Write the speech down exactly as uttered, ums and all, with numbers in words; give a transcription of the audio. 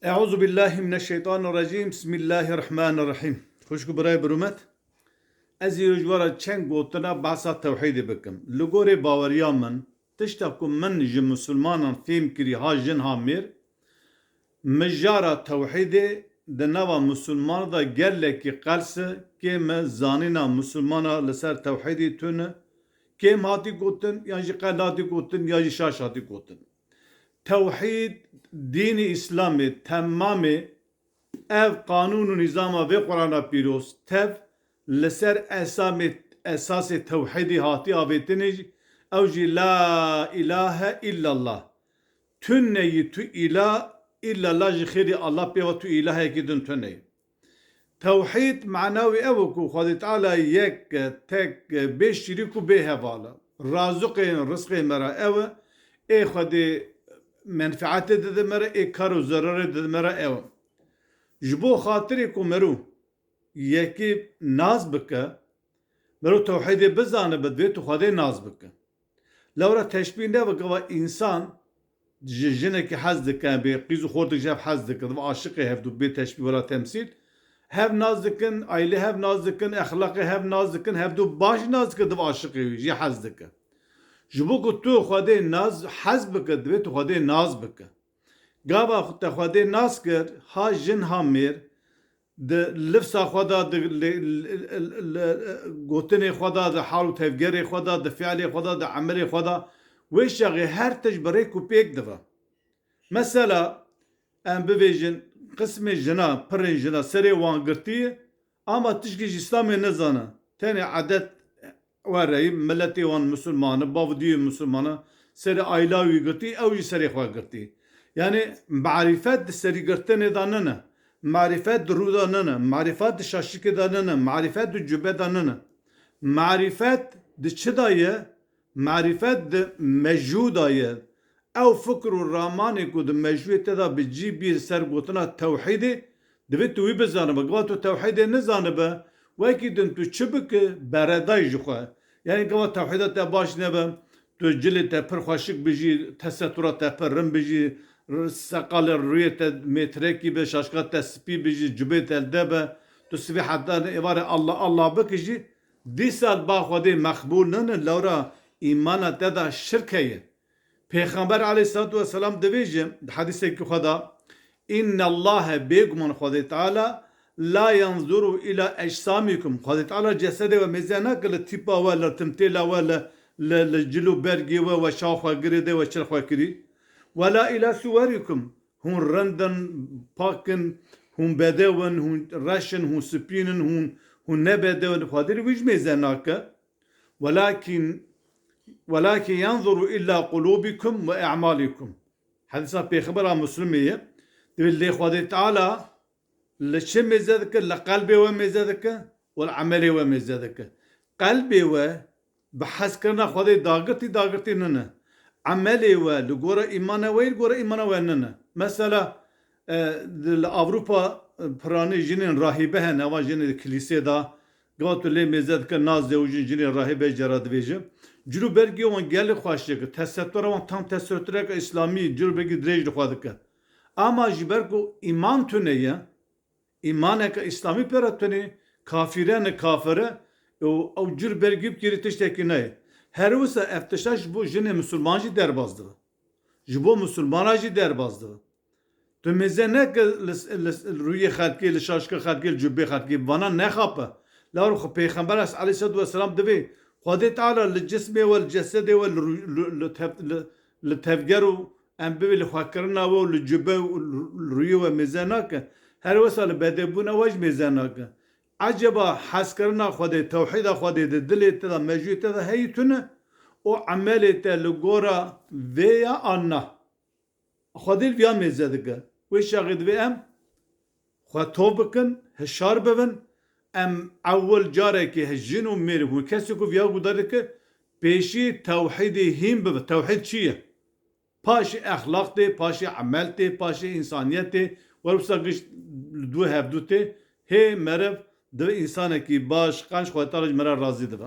Eûzubillahimineşşeytanirracîm. Bismillahirrahmanirrahîm. Xwişk û birayê birûmet. Ez îro ji we re çend gotina behsa tewhîdê bikim. Li gorê baweriya min, tişta ku min ji misilmanan fêm kirî ha jin ha mêr, mijara tewhîdê di nava misilmanan de gelekî qels e, kêm e zanîna misilmana li ser tewhîdê tune, kêm hatî gotin, yan jî qel hatî gotin, ya jî şaş hatî gotin. Tewhîd, dînî Îslamê temamê ev qanûn û nîzama vê Qur'ana pîroz tev li ser esamê, esasê tewhîdê hatî avêtinê jî, ew jî la îlahe îllallah. Tuneyî tu îlah, îllallah jî xêrî Allah pê ve tu îlahekî din tuneyî. Tewhîd mana wî ew e ku Xwedê Teala yek e, tek e, bê şirîk û bê heval e. Raziqê rizqê me re ew e, ê Xwedê menfeetê dide me re, ê kar û zerarê dide me re ew e. Ji bo xatirê ku mero yekî nas bike, mero tewhîdê bizanibe, divê tu Xwedê nas bike. Lewra teşbîh nebe, gava însan ji jinekî hez dike, bê qîz û xortek ji hev hez dike, dibe aşiqê hevdû bê teşbîh wela temsîl. Hev nas dikin, aîlê hev nas dikin, exlaqê hev nas dikin, hevdû baş nas dikin, dibe aşiqê wî jî hez dike. Ji bo ku tu Xwedê nas, hez bike, divê tu Xwedê nas bike. Gava te Xwedê nas kir, ha jin ha mêr, di lifsa xwe de, di li, li, li, li, gotinê xwe de, di hal û tevgerê xwe de, di fiilê xwe de, di emelê xwe de, wê çaxê her tişt bi rêk û pêk dibe. Mesela, em bivêjin, qismê jina, pirên jina serê wan girtî ye, ama tişkî ji Îslamê nizane. Tenê edet wereyî, miletê wan misilman e, bav û diyê misilman e, serê aîla wî girtî, ew jî serê xwe girtî. Yanî marîfet di serîgirtinê de nine, marîfet di rû de nine, marîfet di şaşikê de nine, marîfet di cube de nine. Marîfet di çi de ye? Marîfet di mejû de ye. Ew fikr û ramanê ku di mejûyê te de bi cî bî li ser gotina tewhîdê, divê tu wî bizanibe. Gava tu tewhîdê nizanibe, wekî din tu çi bike, beredayî ji xwe. Yanî gava tewhîda te baş nebe, tu cilê te pir xweşik bijî, tesetura te pir rind bijî, r-, seqalê rûyê te mêtirekî be, şaşka te spî bijî, cubê te li de be, tu sibê heta êvarê Allah Allah bikijî, dîsa li ba Xwedê meqbûl nine, lewra îmana te de şirk heye. Pêxember aleyhissalatu vesselam divêje di hedîsekî xwe de, "Innallahe, bêguman Xwedê Teala, la yenzuru ila ecsamikum." Xwedê Teala cesedê we mêze nake li tîpa we, li timtêla we, li, li, li cil û bergê we, we çawa xwe girêde, we çi xwe kirî. "Wela ila suwerikum." Hûn rind in, pak in, hûn bedew in, hûn reş in, hûn spîn in, hûn, hûn ne bedew in. Xwedê li wî jî mêze nake. Welakin, welakin yenzuru ila qulubikum ve a'malikum. Hedîsa Pêxembera Muslimê ye. Divê lê Xwedê Teala li çi mêze dike? Li qelbê we mêze dike û li emelê we mêze dike. Qelbê we bi hezkirina Xwedê dagirtî, dagirtî nine. Emelê we li gora îmana we yê, li gora îmana we nine. Mesela, e, li Avrupa, e, piranî jinên rahîbe hene, eva jinê di kilîsê de, gava tu lê mêze dike, nas de û jin, jinê rahîbe jê re divêje. Cil û bergê wan gelê xweşik e, tesetura wan tam tesetureke îslamî, cil û bergî dirêj li xwe dike. Ama ji ber ku îman tune ye, îmaneke îslamî pê re tune, kafîre ne kafir e, û ew cil bergî bikirî tiştekî nayê. Her wisa ev tişta ji bo jinê misilman jî derbas dibe. Ji bo misilmana jî derbas dibe. Tu mêze neke li, li, li rûyê xelkê, li şaşka xelkê, li cubê xelkê, vana nexape. Lewra xwe Pêxember aleyhisselatu vesselam divê Xwedê Teala li cismê we, li cesedê we, li rû-, li, li tev-, li, li tevger û em bivê li xwekirina we û li cube û li rûyê we mêze nake. Her wisa li bedewbûna we jî mêze nake. Eceba hezkirina Xwedê, tewhîda Xwedê di dilê te de, mejûyê te de heyî tune û emelê te li gora vê ya an na? Xwedê li viya mêze dike. Wê çaxê divê em xwe tov bikin, hişar bibin. Em ewil carekê he jin û mêr hûn kesê ku viya guda dike, pêşî tewhîdê hîn bibe. Tewhîd çi ye? Paşê exlaq tê, paşê emel tê, paşê însaniyet tê. Wer wisa giş li dû hevdû tê. Hê meriv divê însanekî baş, qenc Xwedê Teala ji me re razî dibe.